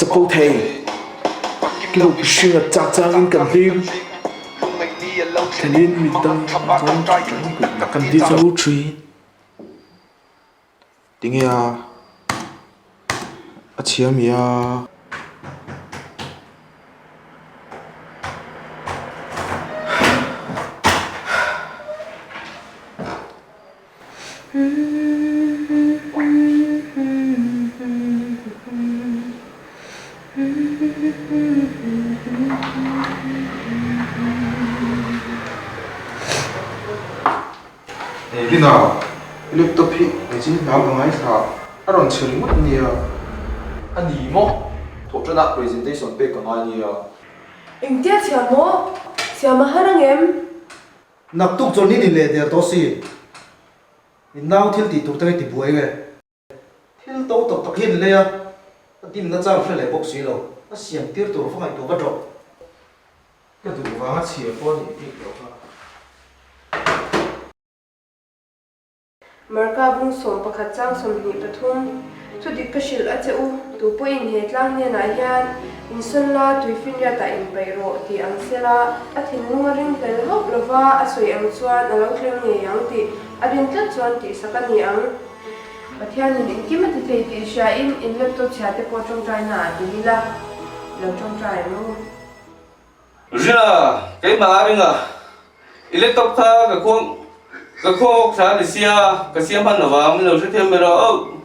chapo thei. Kilo mihringa chak changin kan hlim. Thlenin midang chuan kan ti chu thin. Tinge a a chhia mi a. Rina, i laptop hi engchin hna ka ngaithla a rawn chhe ringawt nia. A ni maw? Thawh ṭanah presentation pek ka ngai nia. Engtia chhia maw? Siam a har angem? Naktuk chuan ni ni leh der tawh si. I nau thil tih tur te hi ti buai nge? Thil to tak tak hi an lei a, a dimna chang hre leh bawk si lo. A siam tir tur va ngaihtuah va ṭawh. Ka duh vanga chhia pawh a nih bik loh kha. Marka bung 11 chang 23, Thu dik ka hrilh a che u, tu pawhin he tlang hnenah hian insawn la tuifinriatah inpaih rawh tih ang sela, a thinlung a ring hlel hauh lova a sawi ang chuan a lo thleng ngei ang tih a rin tlat chuan tihsak a ni ang. Pathianin engkim a ti thei tih hriain in laptop chhia te pawh tawngtaina ah tel ila, lo tawngtai ang u. Rina, keimah a ring a, i laptop kha ka khuang ka khuang awk thla a ni sia, ka siam hman lovang min lo hrethiam ber rawh.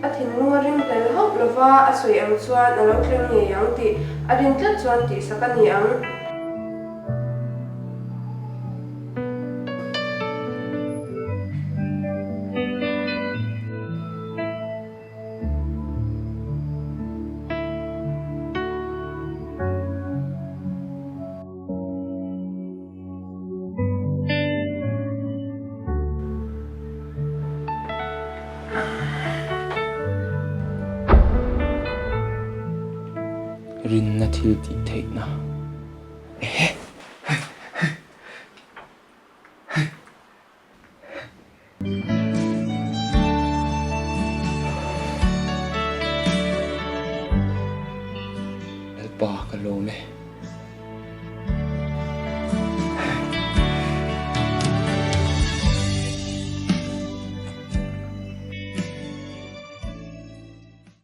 A thinlung a ring hlel hauh lova, a sawi ang chuan a lo thleng ngei ang tih a rin tlat chuan tihsak a ni ang. Rinna thil tih theihna.